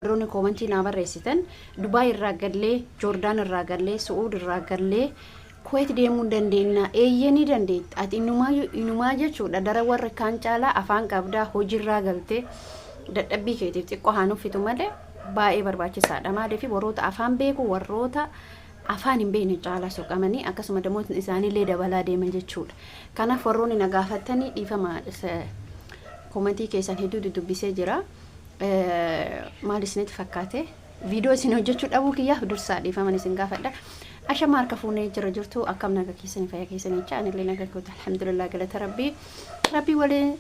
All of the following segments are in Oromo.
Warroonni koomantii naa barreessitan Dubaay irraa gallee, Joordaan irraa gallee, Su'uud irraa gallee Kuweet deemuu hin dandeenya. Eeyyee, ni dandeetta. Ati inumaa jechuudha, dara warri kaan caalaa afaan qabdaa, hojiirraa galtee dadhabbii keetiif xiqqoo haa nuffitu malee baay'ee barbaachisaadha. Maaliif, warroota afaan beeku warroota afaan hin beekne caalaa soqamanii, akkasuma damootni isaaniillee dabalaa deeman jechuudha. Kanaaf warroonni na gaafatanii, dhiifama, koomantii keessan hedduu dubbisee jira. Maal isinitti fakkaate? Viidiyoo isin hojjechuu dhabuu kiyyaaf dursaa dhiifaman isin gaafadha. Ashama, harka fuunee jira jirtu, akkam, naga keessanii, fayyaa keessanii jecha? Anillee naga koota, alhamdulillah, galata Rabbii. Rabbii waliin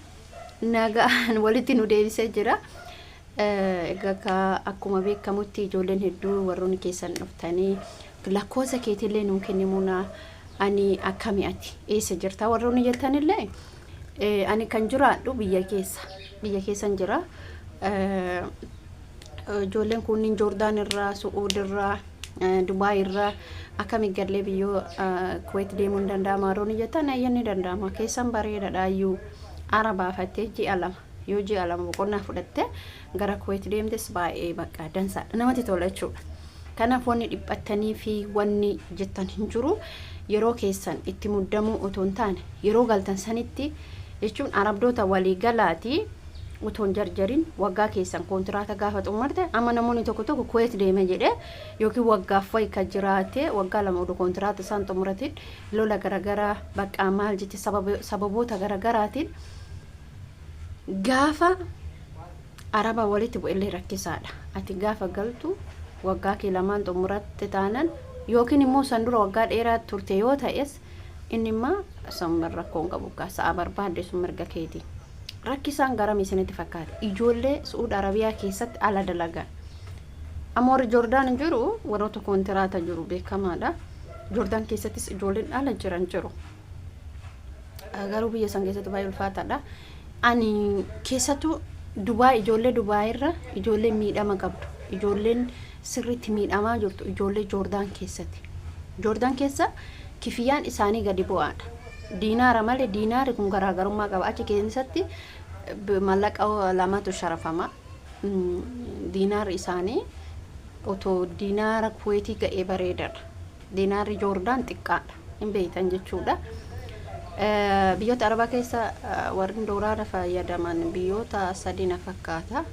nagaan walitti nu deebisee jira. Egaa akkuma beekamutti ijoolleen hedduu warroonni keessan dhuftanii lakkoofsa keetillee nuu kennimuuna, ani akkami, ati eessa jirta warroonni jettanillee, ani kan jiraadhu biyya keessa, biyya keessan jira. Ijoolleen kunniin Joordaan irraa, Su'uud irraa, Dubaay irraa akkami gallee biyyoo Kuweet deemuun danda'ama warroonni jettan, ayyan ni danda'ama. Keessan bareedaadha iyyuu, ara baafattee ji'a 2, yoo ji'a 2 boqonnaa fudhatte gara Kuweet deemtes baay'ee bakka dansaadha, namatti tola jechuudha. Kanaaf wanni dhiphattanii fi wanni jettan hin jiru. Yeroo keessan itti muddamuu otoo hin taane, yeroo galtan sanitti jechuun arabdoota walii galaati otoo hin jarjarin waggaa keessan koontiraata gaafa xumurte. Amma namoonni tokko tokko Kuweet deeme jedhee yookiin waggaaf wayi kan jiraate waggaa 2 oduu koontiraata isaan xumuratin lola garagaraa baqqaa maal jecha sababoota garagaraatiin gaafa araba walitti bu'ellee rakkisaadha. Ati gaafa galtu waggaa kee lamaan xumuratte taanan, yookiin immoo san dura waggaa dheeraa turte yoo ta'es, inni immoo san rakkoo hin qabu, sa'a barbaadde, sun mirga keeti. Rakkisaan garam isinitti fakkaata? Ijoollee Su'uud Arabiyaa keessatti ala dalagan. Amma warri Joordaan jiru, warroota koontiraata jiru beekamaadha. Joordaan keessattis ijoolleen ala jiran jiru. Garuu biyya san keessatti baay'ee ulfaataadha. Ani keessattuu Dubaay, ijoollee Dubaay irra ijoolleen miidhama qabdu. Ijoolleen sirriitti miidhamaa jirtu ijoollee Joordaan keessatti. Joordaan keessa kifiyyaan isaanii gadi bu'aadha. Diinaara malee, diinaarri kun garaagarummaa qaba. Achi keessatti maallaqa lamatu sharafama. Diinaarri isaanii otoo diinaara Kuweetii ga'ee bareedaadha. Diinaarri Joordaan xiqqaadha. Hin beektan jechuudha. Biyyoota Arabaa keessa warri doolaara fayyadaman biyyoota sadi na fakkaata.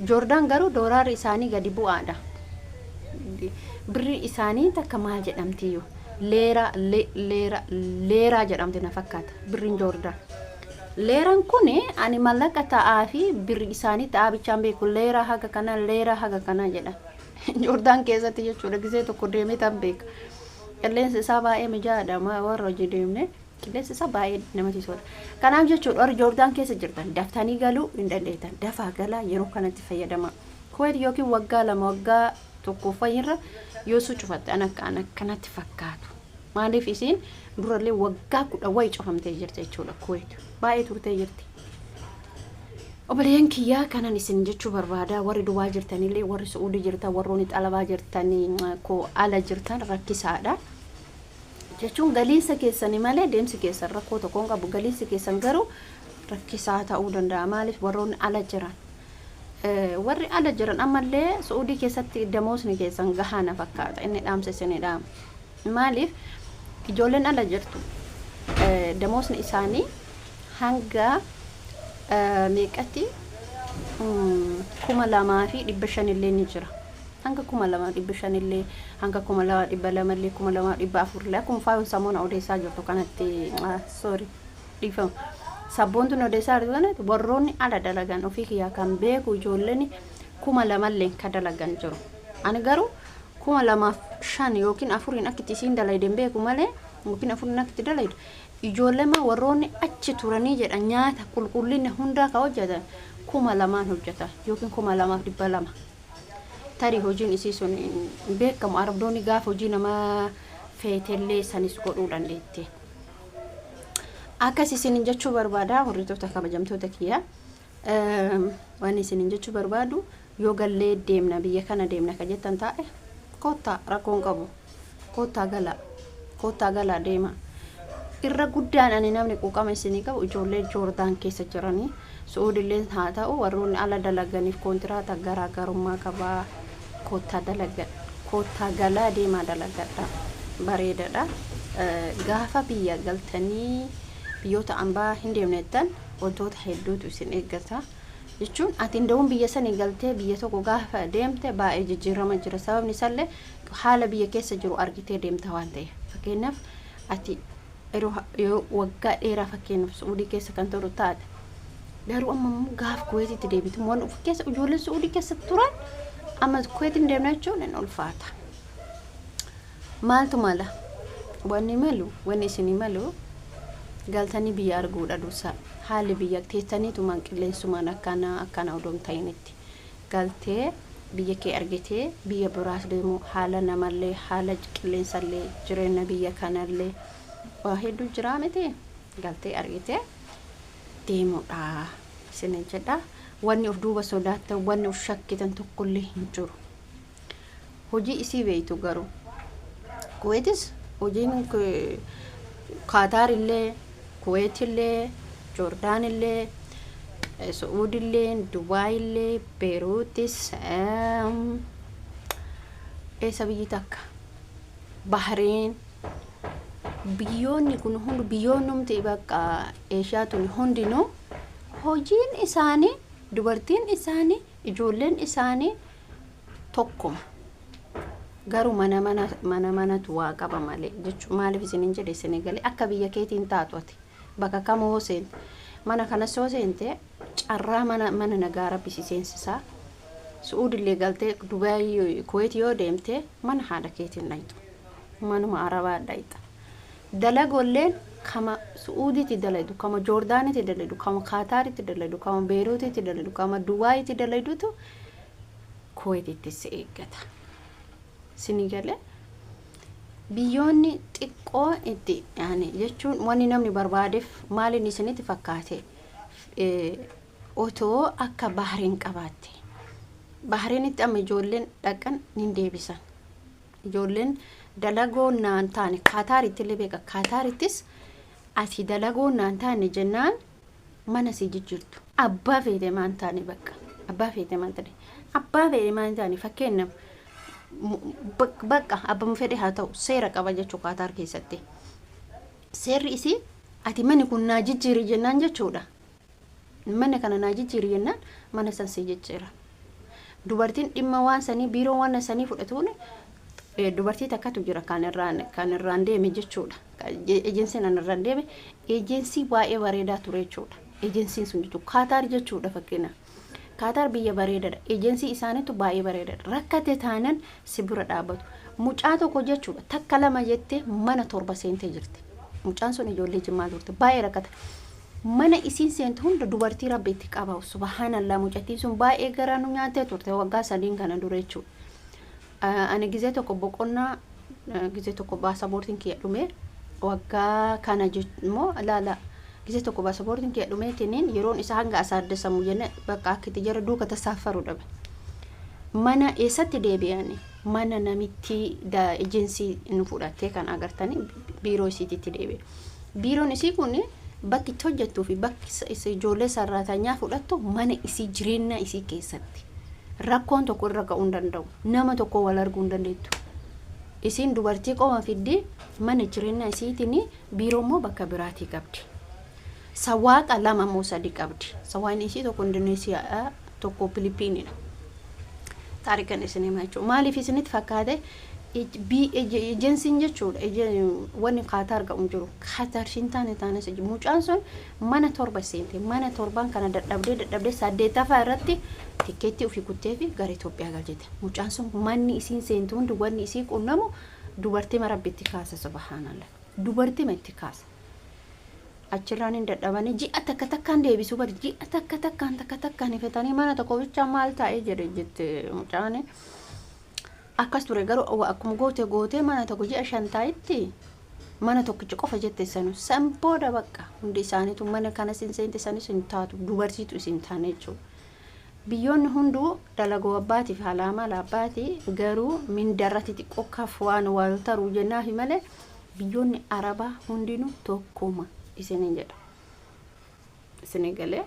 Joordaan garuu doolaarri isaanii gadi bu'aadha. Birri isaanii takka maal jedhamtiyyuu? Leeraa, leera, leeraa jedhamti na fakkaata birriin Joordaan. Leeraan kun ani mallaqa ta'aa fi birri isaanii ta'aa bichaan beeku, leeraa haga kana, leeraa haga kana jedha. Joordaan keessatti jechuudha, gisee tokko deemee tan beeka. Qilleensi isaa baay'ee mijaa'aadha, warra hojii deemne qilleensi isaa baay'ee namatti tola. Kanaaf jechuudha, warri Joordaan keessa jirtan daftanii galuu hin dandeettan. Dafaa galaa, yeroo kanatti fayyadama. Kuweet yookiin waggaa 2, waggaa tokko irra yoo su cufatte an akka an akkanatti fakkaatu. Maaliif, isiin durallee waggaa 10 wayi cufamtee jirti jechuudha Kuweet. Baay'ee turtee jirti. Obboleeyyan kiyyaa, kanan isin jechuu barbaada, warri Dubaa jirtanillee, warri Su'uudii jirtan, warroonni xalabaa jirtanii koo ala jirtan, rakkisaadha. Jechuun galiinsa keessanii malee deemsi keessan rakkoo tokko hin qabu. Galiinsi keessan garuu rakkisaa ta'uu danda'a. Maaliif, warroonni ala jiran. Warri ala jiran ammallee Su'uudii keessatti damoosni keessan gahaa na fakkaata. Inni dhaamsa isinii dhaama. Maaliif, ijoolleen ala jirtu damoosni isaanii hanga meeqatti, 2,500 illee ni jira. Hanga 2,500 illee, hanga 2,200 illee, 2,400 illee, akkuma faayoon samoona odeessaa jirtu kanatti, sorry, dhiifama. Sabboontuun odeessaa jirtu kanatti, warroonni ala dalagan ofii kiyyaa kan beeku ijoolleen 2,000 illee kan dalagan jiru. Ani garuu 2,005 yookiin afuriin akka itti isiin dalayde hin beeku malee, yookiin afuriin akka itti dalaydu ijoolleema warroonni achi turanii jedhan, nyaata qulqullina hundaa ka hojjetan 2,000n hojjetan yookiin 2,200. Tarii hojiin isii sun hin beekamu, arabdoonni gaafa hojii nama feetellee sanis godhuu dandeetti. Akkas isin jechuu barbaada, hordoftoota kabajamtoota kiyya. Waan isin jechuu barbaadu, yoo gallee deemna, biyya kana deemna ka jettan taa'e, koottaa, rakkoon qabu. Koottaa galaa. Koottaa galaa, deema. Irra guddaan ani namni quuqama isinii qabu ijoollee Joordaan keessa jiranii. Su'uudillee haa ta'u, warroonni ala dalaganiif kontiraata garaagarummaa qabaa. Koottaa dalagadha, koottaa galaa, deemaa dalagadha, bareedadha. Gaafa biyya galtanii biyyoota ambaa hin deemnettan wantoota hedduutu isin eeggata jechuun, ati nda'uun biyya sanii galtee biyya tokko gaafa deemte baay'ee jijjiirama jira. Sababni isaallee haala biyya keessa jiru argitee deemta waan ta'eef. Fakkeenyaaf, ati yeroo waggaa dheeraa, fakkeenyaaf, Su'uudii keessa kan turu taate, garuu amma immoo gaaf Kuweetitti deebitu waan of keessa ijoolleen Su'uudii keessa turan amma Kuweetiin deemna jechuun hin ulfaata. Maaltu mala? Wanni malu, wanni isinii malu, galtanii biyya arguudha dursa. Haalli biyya teessaniitumaan qilleensumaan akkana akkana odoo hin ta'initti galtee biyya kee argitee biyya biraas deemu, haala namallee, haala qilleensallee, jireenya biyya kanallee, waa hedduu jiraa miti, galtee argitee deemuudha isinin jedha. Wanni of duuba sodaattan, wanni of shakkitan tokkollee hin jiru. Hojii isii beeytu garuu. Kuweetis hojiin, Kaataar illee, Kuweet illee, Joordaan illee, Su'uud illee, Dubaay illee, Beeruutis, eessa biyyi takka, Bahriin, biyyoonni kun hundi, biyyoonnumti bakka Eeshiyaa tun hundinuu hojiin isaanii, dubartiin isaanii, ijoolleen isaanii tokkuma. Garuu mana mana mana manatu waa qaba malee jechuun maaliif isinin jedhe isinii galee? Akka biyya keetiin taatu ati bakka kam hoo seente, mana kanas hoo seente, carraa mana mana nagaa Rabbi si seensisaa. Su'uudillee galtee Dubaay, Kuweet yoo deemte, mana haadha keetiin dhayxu, manuma Arabaa dhayxa. Dalagolleen kama Su'uuditti dalaydu, kama Joordaanitti dalaydu, kama Kaataaritti dalaydu, kama Beeruutitti dalaydu, kama Dubaayitti dalaydutu Kuweetitti si eeggata. Sini galee? Biyyoonni xiqqoo itti yaani jechuun wanni namni barbaadeef maaliin isinitti fakkaate? Otoo akka Bahreen qabaatte, Bahreenitti amma ijoolleen dhaqan nin deebisan. Ijoolleen dalagoo naan taane Kaataaritti illee beeka. Kaataarittis ati dalagoo naan taane jennaan mana si jijjiirtu. Abbaa feete maan taane, bakka abbaa feete maan taane, abbaa feete maan taane, fakkeenyaaf, bakka abbaan fedhe haa ta'u, seera qaba jechuu. Kaataar keessatti seerri isii ati mani kun naa jijjiiri jennaan jechuudha. Mana kana naa jijjiiri jennaan mana san si jijjiira. Dubartiin dhimma waan sanii, biiroo waan sanii fudhatuun dubartii takkatu jira kan irraan deeme jechuudha. Ejensiin an irraan deeme ejensii baay'ee bareedaa ture jechuudha. Ejensiin sun jechuudha Kaataar jechuudha. Fakkeenyaaf, Kaataar biyya bareedaadha. Ejensii isaaniitu baay'ee bareedaadha. Rakkate taanan si bira dhaabbatu. Mucaa tokko jechuudha, takka lama jettee mana torba seentee jirti. Mucaan sun ijoollee Jimmaa turte, baay'ee rakkata. Mana isiin seentu hunda dubartii Rabbi itti qaba. Subhaanallah, mucattiin sun baay'ee garaa nu nyaattee turte waggaa 3n kana dura jechuudha. Ani gizee tokko boqonnaa, gizee tokko baasaboortiin kiyya dhume, waggaa kana immoo laala, gizee tokko baasaboortiin kiyya dhumeetiniin yeroon isaa hanga asaaddasamu jenne, bakka akka itti jara duuka tasaafaru dhabe. Mana eessatti deebi'ani? Mana namitti ejensii nu fudhattee kan agartanii biiroo isiititti deebi'e. Biiroon isii kun bakki itti hojjettuu fi bakki ijoollee sarraatanyaa fudhattu mana isii, jireenya isii keessatti. Rakkoon tokko irra ga'uu hin danda'u. Nama tokko wal arguu hin dandeettu. Isiin dubartii qoma fiddi mana jireenya isiitiin, biiroo immoo bakka biraatii qabdi. Sawaaqa lama moo sadi qabdi. Sawaaqni isii tokko Indoneesiyaadha, tokko Filipiinidha. Taarikan isin hima jechuudha. Maaliif isinitti fakkaate? Ejensiin jechuudha. Wanni Kaataar ga'u hin jiru. Kaataar siin taane taanes, mucaan sun mana torba seente. Mana torban kana dadhabdee dadhabdee saddeettaffaa irratti tikkeettii ofii kuttee fi gara Itoophiyaa galchite. Mucaan sun manni isiin seentu hundi, wanni isii qunnamu dubartii Rabbi itti kaasa, subhaanallah. Dubartii itti kaasa. Achirraan hin dadhabanii ji'a takka takkaan deebisuu bari, ji'a takka takkaan takka takkaan ifatanii mana tokko bichaa maal taa'ee jedhe jette mucaan. Akkas ture, garuu akkuma goote gootee mana tokko ji'a 5 taa'itti mana tokkicha qofa jette. Sanu san booda bakka hundi isaaniitu mana kanas hin seente, sanis hin taatu, dubartiitu isin taane jechuudha. Biyyoonni hunduu dalagoo abbaatiif haala amala abbaati, garuu mindarratti xiqqoo kaf waan wal taruu jennaafi malee biyyoonni Arabaa hundinuu tokkuma isinin jedha. Isinii galee?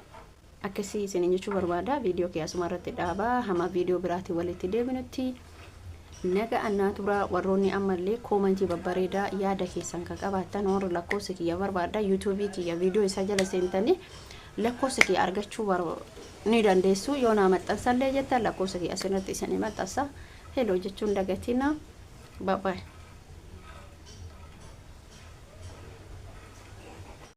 Akkasii isiniin jechuu barbaada. Viidiyoo kiyya asuma irratti dhaabaa. Hama viidiyoo biraatiin walitti deebinutti naga annaa tura. Warroonni ammallee koomantii babbareedaa yaada keessan kan qabaattan, warra lakkoofsa kiyya barbaada, yuutuubii kiyya viidiyoo isaa jala seentanii lakkoofsa kiyya argachuu ni dandeessu. Yoo naa maxxansallee jettan, lakkoofsa kiyya asirratti isinii maxxansa. Hello jechuun dagatina. Bye bye.